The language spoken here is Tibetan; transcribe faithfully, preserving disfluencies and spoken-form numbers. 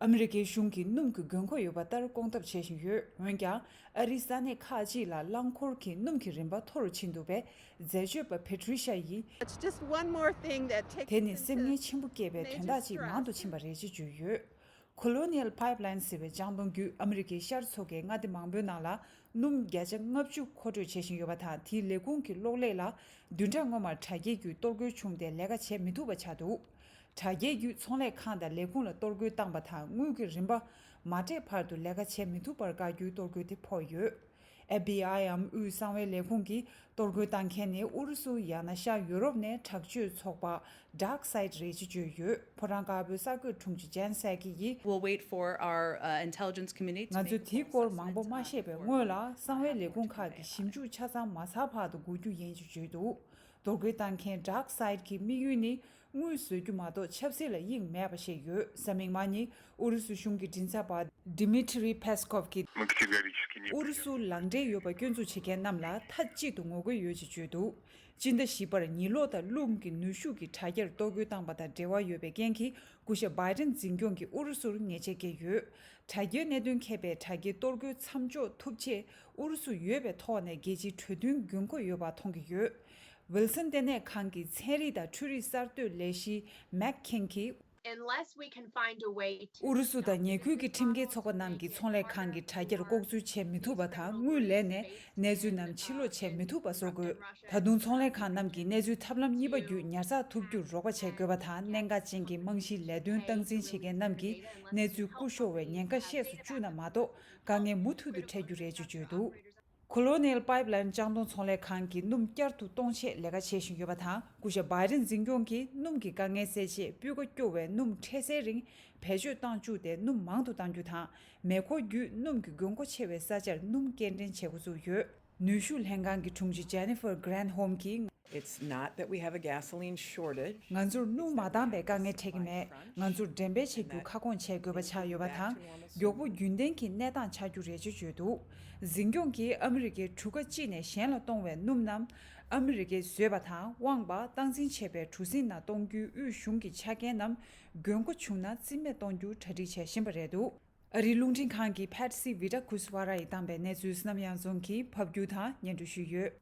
ཨ་མི་རི་ཀའི་གཞུང་གིས་སྣུམ་གྱི་དགོས་མཁོ་ཡོད་པ་ལྟར་སྐོང་ཐབས་བྱེད་བཞིན་ཡོད། འོན་ཀྱང་། ཨ་རིའི་ས་གནས་ཁག་ཅིག་ལ་རླངས་འཁོར་གྱི་སྣུམ་གྱི་རིན་པ་མཐོ་རུ་ཕྱིན་འདུག་པས། འཛད་སྤྱོད་པ་Patricia ཡིས། It's just one more thing that takes དེ་ནི་སེམས་ངལ་ཆེན་པོ་སྐྱེས་པའི་དོན་དག་ཅིག་མང་དུ་ཕྱིན་པ་རེད་ཅེས་བརྗོད་ཡོད། Colonial Pipeline ཟེར་བའི་ལྗང་མདོག་བརྒྱུད་ཨ་མི་རི་ཀའི་ཤར་མཚོ་ཁའི་མངའ་སྡེ་མང་པོའི་ནང་ལ་སྣུམ་བརྒྱ་ཆ་ལྔ་བཅུ་མཁོ་སྤྲོད་བྱེད་བཞིན་ཡོད་པ་དང་། དེའི་ལས་ཁུངས་ཀྱི་གློག་ཀླད་ལ་བདུན་ཕྲག་སྔོན་མར་དྲ་རྒྱའི་བརྒྱུད་གཏོར་རྒོལ་བྱུང་སྟེ་ལས་ཀ་བྱེད་མི་ཐུབ་པ་ཆགས་འདུག་དྲ་རྒྱའི་བརྒྱུད་ཚོང་ལས་ཁང་དང་ལས་ཁུངས་ལ་གཏོར་རྒོལ་བཏང་པ་དང་། དངུལ་གྱི་རིན་པ་མ་སྤྲད་བར་དུ་ལས་ཀ་བྱེད་མི་ཐུབ་པར་བཀག་རྒྱུའི་གཏོར་རྒོལ་དེ་ཕོག་ཡོད། F B I འམ་དབུས་གསང་བའི་ལས་ཁུངས་ཀྱིས་གཏོར་རྒོལ་བཏང་མཁན་ནི་ཨུ་རུ་སུ་ཡང་ན་ཤར་ཡུ་རོབ་ནས་དྲག་སྤྱོད་ཚོགས་པ་Dark Side རེད་ཅེས་བརྗོད་ཡོད། ཕོ་བྲང་དཀར་པོའི་གསར་འགོད་དྲུང་ཆེ་Jen Psaki ཡིས། We'll wait for our uh, intelligence community to ང་ཚོས་དེའི་སྐོར་མང་པོ་མ་ཤེས་པའི་སྔོན་ལ་གསང་བའི་ལས་ཁུངས་ཁག་གིས་ཞིབ་འཇུག་ཆ་ཚང་མ་ཚར་བར་དུ་སྒུག་རྒྱུ་ཡིན་ཅེས་བརྗོད་འདུག་གཏོར་རྒོལ་བཏང་མཁན་Dark Side གྱི་དམིགས་ཡུལ་ནི་དངུལ་བཟོ་རྒྱུ་མ་གཏོགས་ཆབ་སྲིད་ལ་དབྱིངས་མེད་པ་ཞིག་ཡོད། གཟའ་མིག་དམར་ཉིན་ཨུ་རུ་སུ་གཞུང་གི་མགྲིན་ཚབ་པ་Dmitry Peskov གྱིས། Мы категорически не ཨུ་རུ་སུ་ལག་འབྲེལ་ཡོད་པ་སྐྱོན་འཛུགས་བྱེད་མཁན་རྣམས་ལ་མཐའ་གཅིག་ཏུ་ངོ་རྒོལ་ཡོད་ཅེས་བརྗོད་འདུག་སྤྱི་ཟླ་བཞི་པར་ཉི་གློག་དང་རླུང་གི་ནུས་ཤུགས་ཀྱི་དྲ་རྒྱར་གཏོར་རྒོལ་བཏང་པ་དང་འབྲེལ་བ་ཡོད་པའི་རྐྱེན་གྱིས། སྐུ་ཞབས་Biden འཛིན་སྐྱོང་གིས་ཨུ་རུ་སུར་ཉེས་ཆད་བཀལ་ཡོད། དྲ་རྒྱའི་གནད་དོན་མཁས་པས་དྲ་རྒྱའི་གཏོར་རྒོལ་མཚམས་འཇོག་ཐུབ་ཆེད་ཨུ་རུ་སུ་ཡོད་པའི་ཐོག་ནས་རྒྱལ་སྤྱིའི་གྲོས་མཐུན་དགོས་མཁོ་ཡོད་པ་མཐོང་གི་ཡོད། Wilson ལྟེ་གནས་ཁང་གི་ཚན་རིག་དང་འཕྲུལ་རིག་གསར་གཏོད་ལས་གཞི་Mac King གིས། Unless we can find a way to ཨུ་རུ་སུ་དང་ཉེ་ཁུལ་གྱི་ཁྲིམས་འགལ་ཚོགས་པ་རྣམས་ཀྱིས་ཚོང་ལས་ཁང་གི་དྲ་རྒྱར་ལྐོག་འཛུལ་བྱེད་མི་ཐུབ་པ་དང་། དངུལ་ལེན་ནས་གནས་ཚུལ་རྣམས་ཕྱིར་སློག་བྱེད་མི་ཐུབ་པ་བཟོ་དགོས། ད་དུང་ཚོང་ལས་ཁང་རྣམས་ཀྱིས་གནས་ཚུལ་ཐབས་ལམ་གཉིས་པ་བརྒྱུད་ཉར་ཚགས་ཐུབ་རྒྱུར་རོགས་པ་བྱེད་དགོས་པ་དང་། གནད་འགག་ཅན་གྱི་རྨང་གཞིའི་ལས་དོན་སྟངས་འཛིན་བྱེད་མཁན་རྣམས་ཀྱིས་གནས་ཚུལ་རྐུ་ཤོར་བའི་ཉེན་ཁ་ཤེས་སུ་བཅུག་ན་མ་གཏོགས། དཀའ་ངལ་མུ་མཐུད་དུ་འཕྲད་རྒྱུ་རེད་ཅེས་བརྗོད་འདུག Colonial Pipeline ལྗང་མདོག་ཚོང་ལས་ཁང་གིས་སྣུམ་བསྐྱར་དུ་གཏོང་ཆེད་ལས་ཀ་བྱེད་བཞིན་ཡོད་པ་དང་། སྐུ་ཞབས་Biden འཛིན་སྐྱོང་གིས་སྣུམ་གྱི་དཀའ་ངལ་སེལ་ཆེད་སྤུས་ཀ་སྐྱོ་བའི་སྣུམ་འཕྲལ་སེལ་རིང་བེད་སྤྱོད་བཏང་བཅུག་སྟེ་སྣུམ་མང་དུ་གཏང་རྒྱུ་དང་། མེ་འཁོར་བརྒྱུད་སྣུམ་གྱི་དགོས་མཁོ་ཆེ་བའི་ས་ཆར་སྣུམ་སྐྱེལ་འདྲེན་བྱེད་འགོ་བཙུགས་ཡོད། ནུས་ཤུགས་ལྷན་ཁང་གི་དྲུང་ཆེ་Jennifer Granholm གྱིས། It's not that we have a gasoline shortage. ང་ཚོར་སྣུམ་མ་འདང་པའི་དཀའ་ངལ་འཕྲད་ཀྱི་མེད། ང་ཚོར་འགྲེམས་སྤེལ་བྱ་རྒྱུ་ཁ་སྐོང་བྱེད་དགོས་པ་ཆགས་ཡོད་པ་དང་། མགྱོགས་པོ་རྒྱུན་ལྡན་གྱི་གནས་སྟངས་ཆགས་རྒྱུ་རེད་ཅེས་བརྗོད་འདུག་འཛིན་སྐྱོང་གིས་ཨ་མི་རི་ཀའི་གྲུ་ཁ་གཅིག་ནས་གཞན་ལ་གཏོང་བའི་སྣུམ་རྣམས། ཨ་མི་རི་ཀས་བཟོས་པ་དང་དབང་བ་སྟངས་འཛིན་བྱས་པའི་གྲུ་གཟིངས་ནང་གཏོང་རྒྱུའི་དབུས་གཞུང་གི་ཆ་རྐྱེན་རྣམས་དགོས་མཁོ་བྱུང་ན་རྩིས་མེད་གཏོང་རྒྱུར་གྲ་སྒྲིག་བྱེད་བཞིན་པ་རེད་འདུག་ཨ་རིའི་རླུང་འཕྲིན་ཁང་གི་Patsy Widakuswara ཡིས་བཏང་པའི་གནས་ཚུལ་བསོད་ནམས་དབྱངས་འཛོམས་ཀྱིས་ཕབ་སྒྱུར་དང་སྙན་སྒྲོན་ཞུས་ཡོད།